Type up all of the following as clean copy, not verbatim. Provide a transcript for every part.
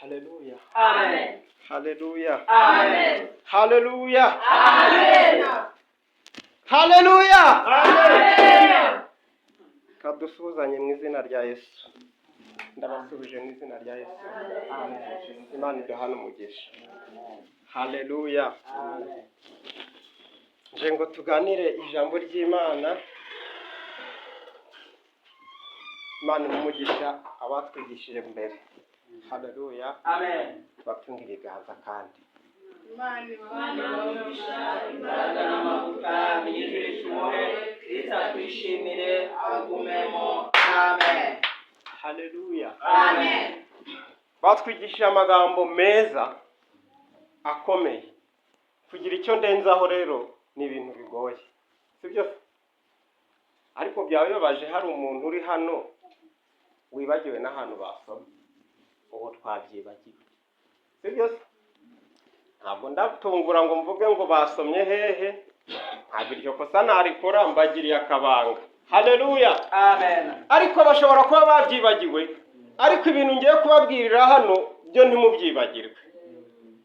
Haleluya. Amen. Haleluya. Amen. Haleluya. Amen. Haleluya. Amen. Kadusuhuzanye mu izina rya Yesu. Ndabasuhuje mu izina rya Yesu. Imana iduhane umugisha. Haleluya. Nje ngo tuganire ijambo ry'Imana. Imana imuhe umugisha abatwigishije mbere. Haleluya. Amen. Batunga ibiganza kandi. Imbaraga n'amavuta binyujije ishuhe, Kristo atwishimire, agumemo. Amen. Haleluya. Amen. Batwigishije amagambo meza akomeye. Kugira icyo ndenzaho rero ni ibintu bigoye, sibyo se? Ariko byaba bibabaje hari umuntu uri hano wibagiwe n'ahantu basoma, ubu twabyibagiwe, sibyo se? Ntabwo ndatungura ngo mvuge ngo basomye hehe, ntabwo iryo kosa narikora, mbagiriye akabanga. Haleluya. Amen. Ariko bashobora kuba babyibagiwe, ariko ibintu ngiye kubabwirira hano byo ntimubyibagirwe,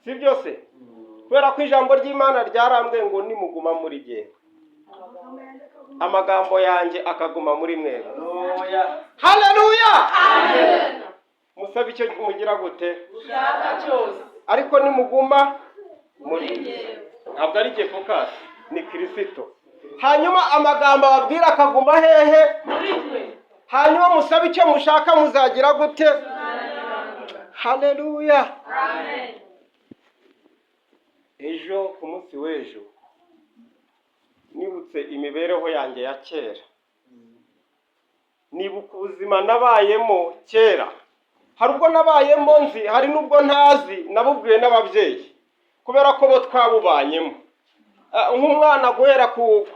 si byo se? Kubera ko ijambo ry'Imana ryarambwiye ngo nimuguma muri jyewe, amagambo yanjye akaguma muri mwebwe. Haleluya. Haleluya. Musabe icyo mugira gute? Ushaka cyose. Ariko nimuguma muri, ntabwo ari jye Focus, ni Kirisito. Hanyuma amagambo ababwira akaguma hehe? Muri twe. Hanyuma musabe icyo mushaka, muzagira gute? Haleluya. Ejo, ku munsi w'ejo, nibutse imibereho yanjye ya kera, nibuka ubuzima nabayemo kera. Hari ubwo nabayemo nzi, hari n'ubwo ntazi, nabubwiwe n'ababyeyi kubera ko bo twabubanyemo. Nk'umwana guhera ku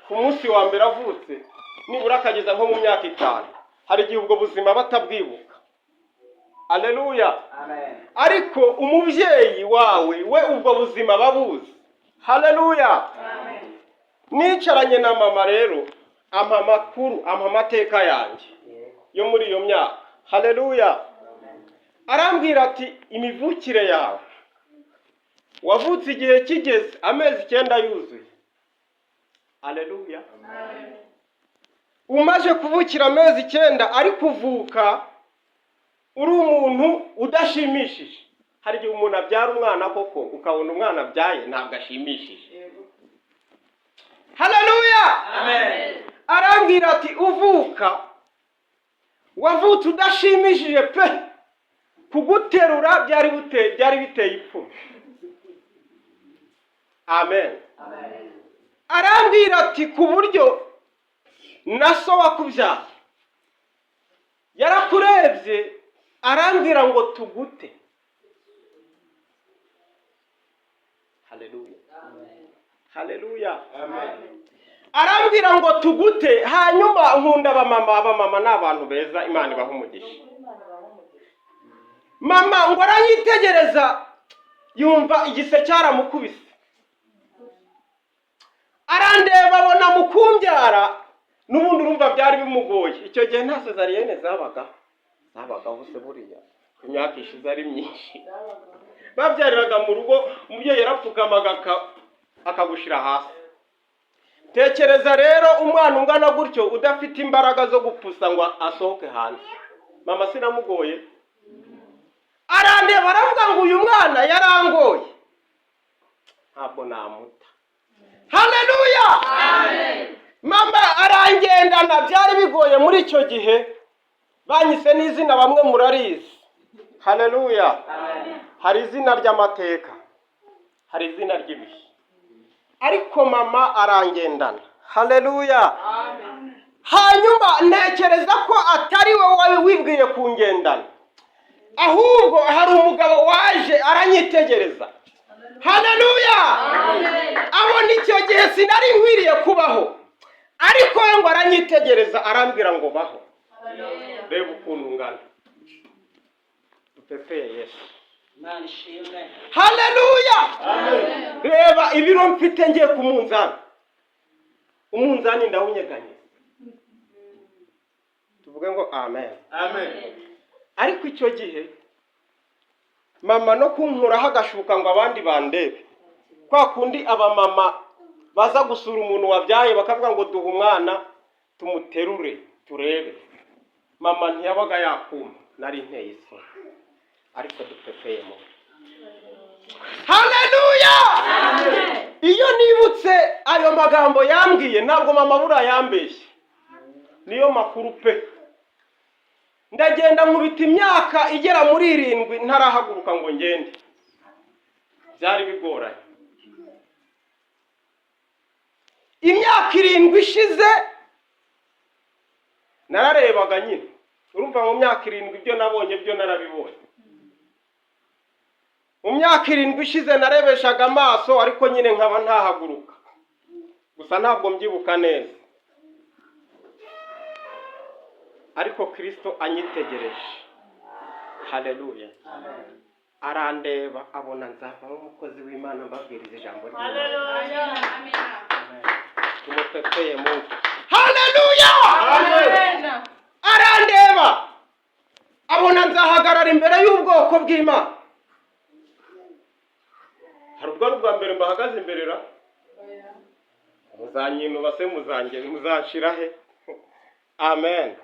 munsi wa mbere avutse, nibura akageza nko mu myaka 5, hari igihe ubwo buzima batabwibuka. Aleluya. Amen. Ariko umubyeyi wawe we ubwo buzima babuzi. Haleluya. Nicaranye na mama rero, ampa amakuru, ampa amateka yanjye yo muri iyo myaka. Haleluya. Arambwira ati: "Imivukire yawe, wavutse igihe kigeze, amezi 9 yuzuye." Haleluya. Umaze kuvukira amezi 9, ari kuvuka uri umuntu udashimishije. Hari igihe umuntu abyara umwana koko ukabona umwana abyaye ntabwo ashimishije. Haleluya. Amen. Arambwira ati: "Uvuka wavutse udashimishije pe, kuguterura byari biteye ipfunwe." Amen. Amen. Arambwira ati ku buryo na so wakubyaye yarakurebye, arambwira ngo tugute. Haleluya, haleluya. Arambwira ngo tugute. Hanyuma nkunda abamama, abamama ni abantu beza, Imana ibaha umugisha. Mama ngo aranyitegereza, yumva igise cyaramukubise, arandeba abona mu kumbyara n'ubundi urumva byari bimugoye. Icyo gihe nta césarienne zabagaho, zabagaho se buriya imyaka ishize ari myinshi. Babyariraga mu rugo, umubyeyi yarapfukamaga akagushira hasi. Tekereza rero umwana ungana gutyo udafite imbaraga zo gupusa ngo asohoke hanze. Mama sinamugoye, arandeba aravuga ngo uyu mwana yarangoye, ntabwo namuta. Haleluya. Mama arangendana, byari bigoye muri icyo gihe. Banyise n'izina bamwe murarizi. Haleluya. Hari izina ry'amateka, hari izina ry'ibihe, ariko mama arangendana. Haleluya. Hanyuma ntekereza ko atari wowe wibwiye kungendana, ahubwo hari umugabo waje aranyitegereza. Haleluya. Abona icyo gihe sinari nkwiriye kubaho, ariko we ngo aranyitegereza, arambwira ngo baho, reba ukuntu ungana. Dupepeye Yesu. Imana ishimwe. Haleluya. Reba ibiro mfite, ngiye ku munzani, umunzani ndawunyeganyeza. Tuvuge ngo amen. Amen. Ariko icyo gihe mama no kunkuraho agashuka ngo abandi bandebe, kwa kundi abamama baza gusura umuntu wabyaye bakavuga ngo duhe umwana tumuterure turebe, mama ntiyabaga yakuma. Nari nteye isoni, ariko dupepeye mu. Haleluya! Iyo nibutse ayo magambo yambwiye, ntabwo mama buriya yambeshye, niyo makuru pe. Ndagenda nkubita imyaka igera muri 7 ntarahaguruka ngo ngende, byari bigoranye. Imyaka 7 ishize nararebaga nyine, urumva mu myaka 7 ibyo nabonye byo narabibonye. Mu myaka 7 ishize narebeshaga amaso, ariko nyine nkaba ntahaguruka, gusa ntabwo mbyibuka neza. Ariko Kristo anyitegereje, haleluya, arandeba abona nzavamo umukozi w'Imana mbabwiriza ijambo ry'Imana. Tumupepeye Mungu. Haleluya! Arandeba abona nzahagarara imbere y'ubwoko bw'Imana. Hari ubwo ari ubwa mbere mbahagaze imbere ra? Muzanyinuba se, muzange muzanshira he? Amen.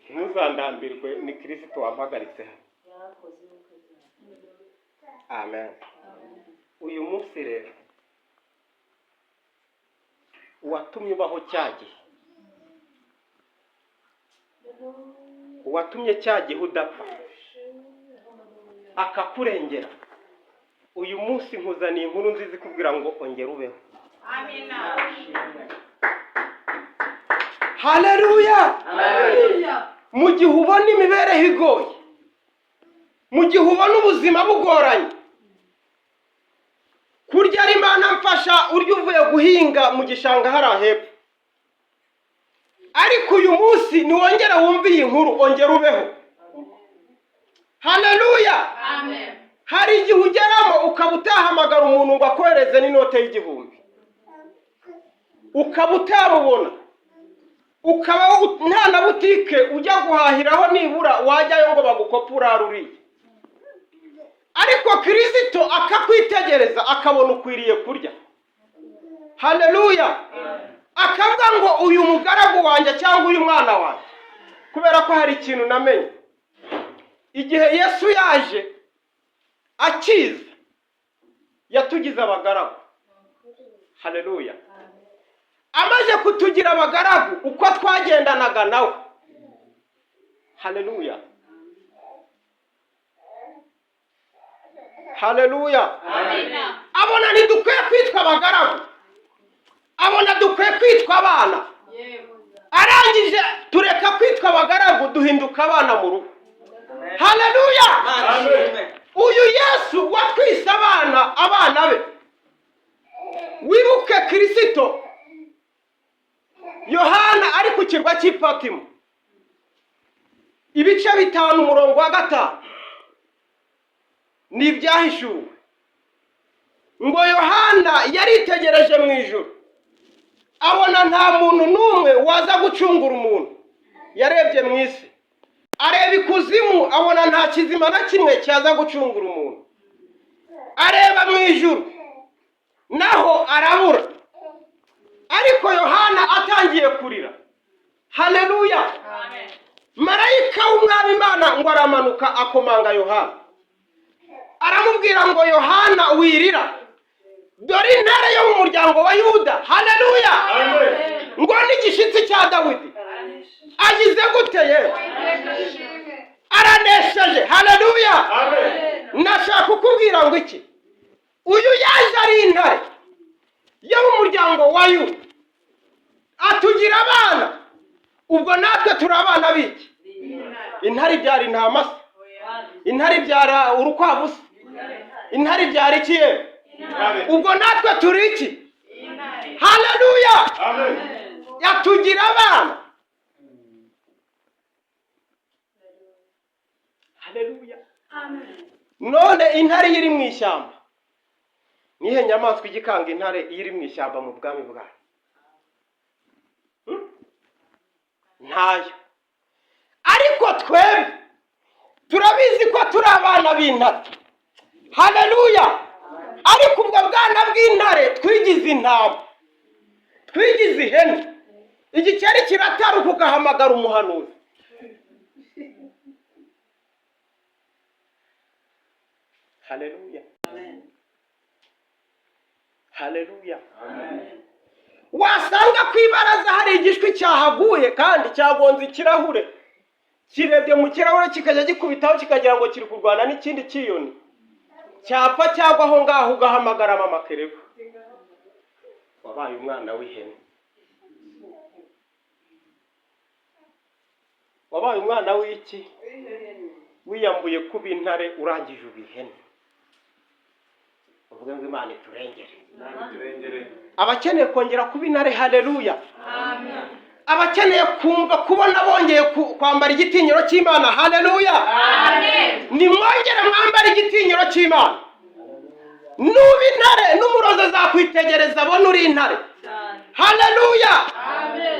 Ntimuzandambirwe, ni Kristo wampagaritse hano. Amen. Uyu munsi rero uwatumye ubaho cya gihe, uwatumye cya gihe udapfa akakurengera, uyu munsi nkuzaniye inkuru nziza ikubwira ngo ongera ubeho. Haleluya! Mu gihe ubona imibereho igoye, mu gihe ubona ubuzima bugoranye, kurya ari Imana mfasha, urya uvuye guhinga mu gishanga hariya hepfo, ariko uyu munsi niwongere wumve iyi nkuru, ongera ubeho. Haleluya! Hari igihe ugeramo ukaba utahamagara umuntu ngo akohereze n'inote y'igihumbi, ukaba utamubona, ukaba nta na butike ujya guhahiraho, nibura wajyayo ngo bagukope urara uriye. Ariko Kristo akakwitegereza akabona ukwiriye kurya. Haleluya! Akavuga ngo uyu mugaragu wanjye cyangwa uyu mwana wanjye, kubera ko hari ikintu namenye. Igihe Yesu yaje akiza, yatugize abagaragu. Haleluya! Amaze kutugira abagaragu uko twagendanaga nawe. Haleluya! Haleluya! Abona ntidukwiye kwitwa abagaragu, abona dukwiye kwitwa abana. Arangije tureka kwitwa abagaragu duhinduka abana mu rugo. Haleluya! Uyu Yesu watwise abana, abana be. Wibuke Kristo Yohana ari ku kirwa cy'i Patimo, ibice 5 umurongo wa 5 ni ibyahishuwe ngo Yohana yaritegereje mu ijuru abona nta muntu n'umwe waza gucungura umuntu. Yarebye mu isi, areba ikuzimu, abona nta kizima na kimwe cyaza gucungura umuntu. Areba mu ijuru naho arabura. Ariko Yohana atangiye kurira. Haleluya! Marayika w'Umwami Imana ngo aramanuka akomanga Yohana, aramubwira ngo Yohana wirira, dore intare yo mu muryango wa Yuda. Haleluya! Ngo n'igishyitsi cya Dawidi. Agize gute yewe? Aranesheje. Haleluya! Nashaka kukubwira ngo iki, uyu yaje ari intare yo mu muryango wa Yuda, atugira abana. Ubwo natwe turi abana b'iki? Intare ibyara intama se? Intare ibyara urukwavu se? Intare ibyara iki yewe? Ubwo natwe turi iki? Haleluya! Yatugira abana. Haleluya! None intare iri mu ishyamba, nihe nyamaswa igikanga intare iri mu ishyamba mu bwami bwayo? Ntayo. Twebwe turabizi ko turi abana b'intare, haleluya. Ariko ubwo bwana bw'intare twigize intama, twigize ihene. Igikeri kirataruka ugahamagara umuhanuzi. Haleluya, haleluya. Wasanga ku ibaraza hari igishwi cyahaguye kandi cyagonze ikirahure, kirebye mu kirahure kikajya gikubitaho, kikagira ngo kiri kurwana n'ikindi kiyoni. Cyapfa cyagwa aho ngaho ugahamagara mama Kereva. Wabaye umwana w'ihene, wabaye umwana w'iki? Wiyambuye kuba intare, urangije uba ihene. Uvuge ngo Imana iturengere. Abakeneye kongera kuba intare, haleluya. Abakeneye kumva kubona bongeye kwambara igitinyiro cy'Imana, haleluya. Nimwongere mwambare igitinyiro cy'Imana. Nuba intare, n'umurozi azakwitegereza abona uri intare, haleluya.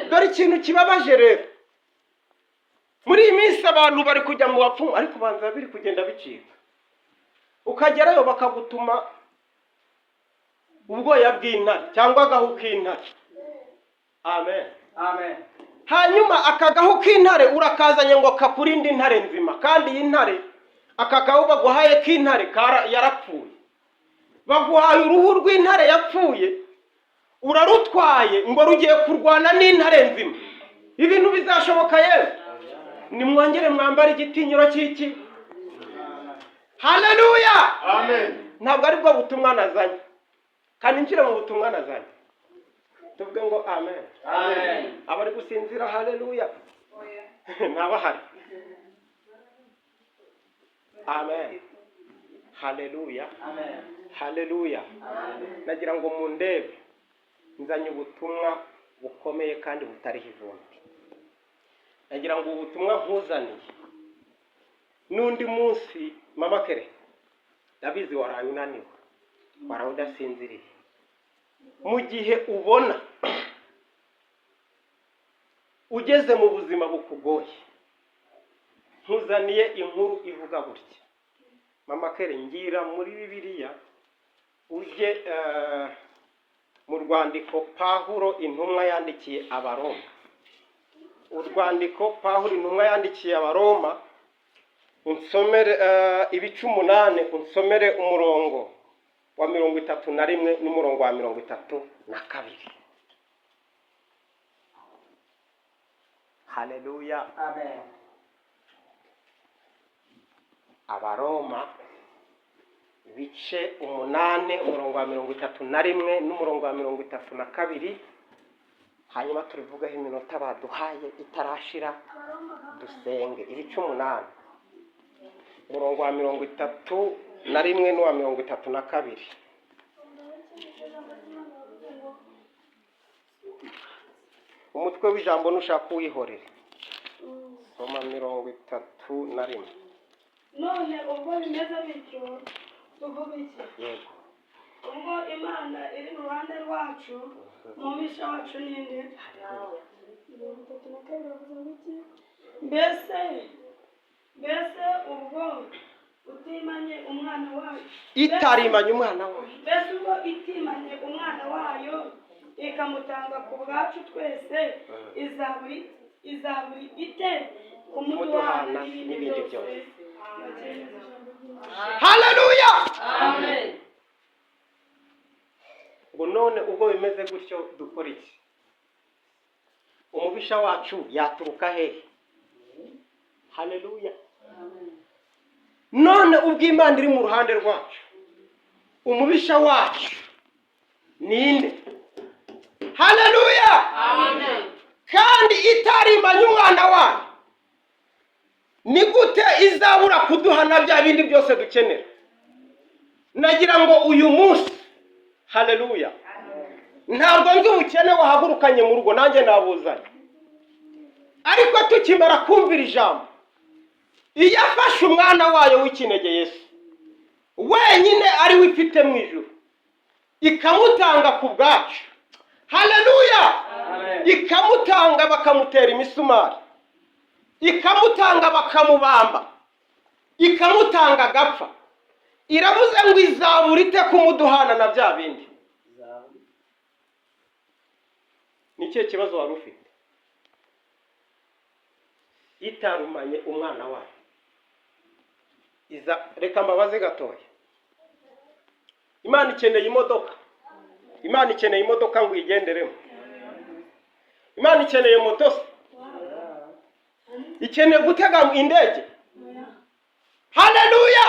Dore ikintu kibabaje rero, muri iyi minsi abantu bari kujya mu bapfumu, ariko banza biri kugenda bicika. Ukagerayo bakagutuma ubwoya bw'intare cyangwa agahu k'intare. Amen. Amen. Hanyuma aka gahu k'intare urakazanye ngo kakurinde intare nzima, kandi iyi ntare, aka gahu baguhaye k'intare yarapfuye. Baguhaye uruhu rw'intare yapfuye, urarutwaye ngo rugiye kurwana n'intare nzima. Ibintu bizashoboka? Yewe, nimwongere mwambare igitinyiro cy'iki? Haleluya. Amen. Ntabwo ari bwo butumwa nazanye. Kandi nshire mu butumwa nazanye, tuvuge ngo amen. Amen. Abari gusinzira, haleluya, ntabahari. Amen, haleluya. Amen. Haleluya. Nagira ngo mundebe, nzanye ubutumwa bukomeye kandi butariho ivumbi. Nagira ngo ubutumwa nkuzaniye n'undi munsi. Mama Kere, ndabizi waraye unaniwe, waraye udasinziriye. Mu gihe ubona ugeze mu buzima bukugoye, nkuzaniye inkuru ivuga gutya. Mama Kere, ngira muri Bibiliya ujye mu rwandiko Pahuro intumwa yandikiye Abaroma. Urwandiko Pahuro intumwa yandikiye Abaroma, unsomere ibice 8, unsomere umurongo wa 31 n'umurongo wa 32. Haleluya. Amen. Abaroma ibice 8, umurongo wa 31 n'umurongo wa 32. Hanyuma turivugaho iminota baduhaye itarashira, dusenge. Ibice 8, umurongo wa 31 n'uwa 32. Umutwe w'ijambo nushaka uwihorere. Soma 31. None ubwo bimeze bityo, tuvuga iki? Yego. Ubwo Imana iri mu ruhande rwacu, umubisha wacu ninde? 32 bavuze ngo iki? Mbese ubwo utimanye umwana wayo, Itarimanye umwana wayo, mbese ubwo itimanye umwana wayo ikamutanga ku bwacu twese, izabura ite kumuduhana kumuduhana n'ibindi n'ibindi byose? Haleluya. Amen. Ngo none ubwo bimeze gutyo, dukora iki? Umubisha wacu yaturuka hehe? Haleluya. None ubwo Imana iri mu ruhande rwacu, umubisha wacu ninde? Haleluya. Kandi itarimanye umwana wayo, ni gute izabura kuduhana bya bindi byose dukenera? Nagira ngo uyu munsi, haleluya, ntabwo nzi ubukene wahagurukanye mu rugo, nanjye nabuzanye. Ariko tukimara kumvira ijambo, iyo afashe umwana wayo w'ikinege Yesu wenyine ari we ifite mu ijuru, ikamutanga ku bwacu, haleluya, Amen. ikamutanga bakamutera imisumari. Ikamutanga bakamubamba, ikamutanga agapfa, iravuze ngo izabura ite kumuduhana na bya bindi? Ni ikihe kibazo wari ufite itarumanye umwana wayo? Iza reka mbabaze gatoya. Imana ikeneye imodoka? Imana ikeneye imodoka ngo uyigenderemo? Imana ikeneye moto se? Ikeneye gutega indege? Haleluya!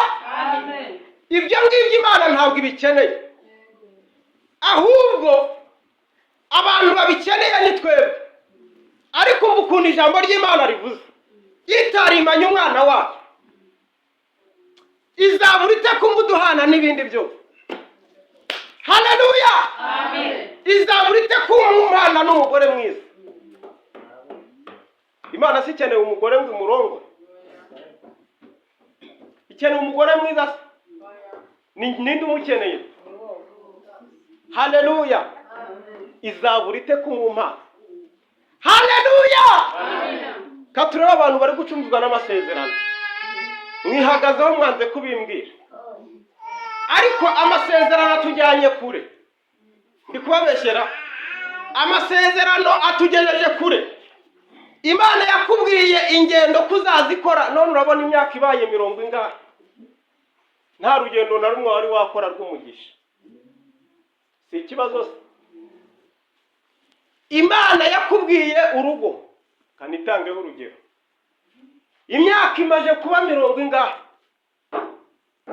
Ibyo ngibyo Imana ntabwo ibikeneye, ahubwo abantu babikeneye ni twebwe. Ariko umva ukuntu ijambo ry'Imana rivuze: itarimanye umwana wayo, izabura ite kumuduhana n'ibindi byose? Haleluya! Izabura ite kumumana n'umugore mwiza? Imana si ikeneye umugore ngo imurongore? Ikeneye umugore mwiza se? Ninde umukeneye? Haleluya! Izabura ite kumumpa? Haleluya! Katurebe abantu bari gucumuzwa n'amasezerano. Mwihagazeho, mwanze kubimbwira, ariko amasezerano atujyanye kure. Ndi kubabeshyera? Amasezerano atugejeje kure. Imana yakubwiye ingendo ko uzazikora, none urabona imyaka ibaye mirongo ingahe, nta rugendo na rumwe wari wakora rw'umugisha. Si ikibazo se? Imana yakubwiye urugo, kanitangeho urugero, imyaka imaze kuba mirongo ingahe.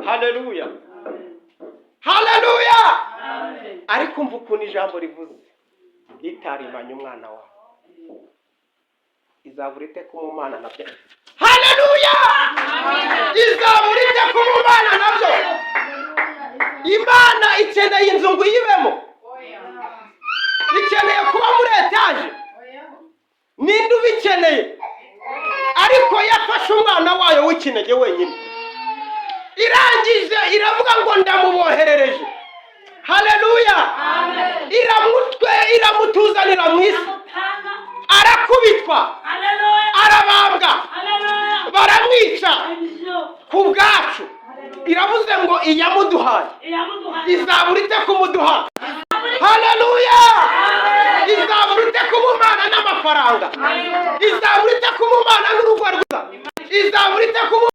Haleluya, haleluya! Ariko umva ukuntu ijambo rivuze: itarimanye umwana wawe, izabura ite kumumana nabyo? Haleluya! Izabura ite kumumana nabyo? Imana ikeneye inzu ngo uyibemo? Ikeneye kuba muri etaje? Ninde ubikeneye? Ariko yafashe umwana wayo w'ikinege wenyine, irangije iravuga ngo ndamuboherereje. Haleluya! Iramutwe, iramutuzanira mu isi, arakubitwa, arabambwa, baramwica ku bwacu. Iravuze ngo iyamuduhaye izabura ite kumuduha? Haleluya! Izabura ite kumumana n'amafaranga? Izabura ite kumumana n'urugo rwiza? Izabura ite kumumana?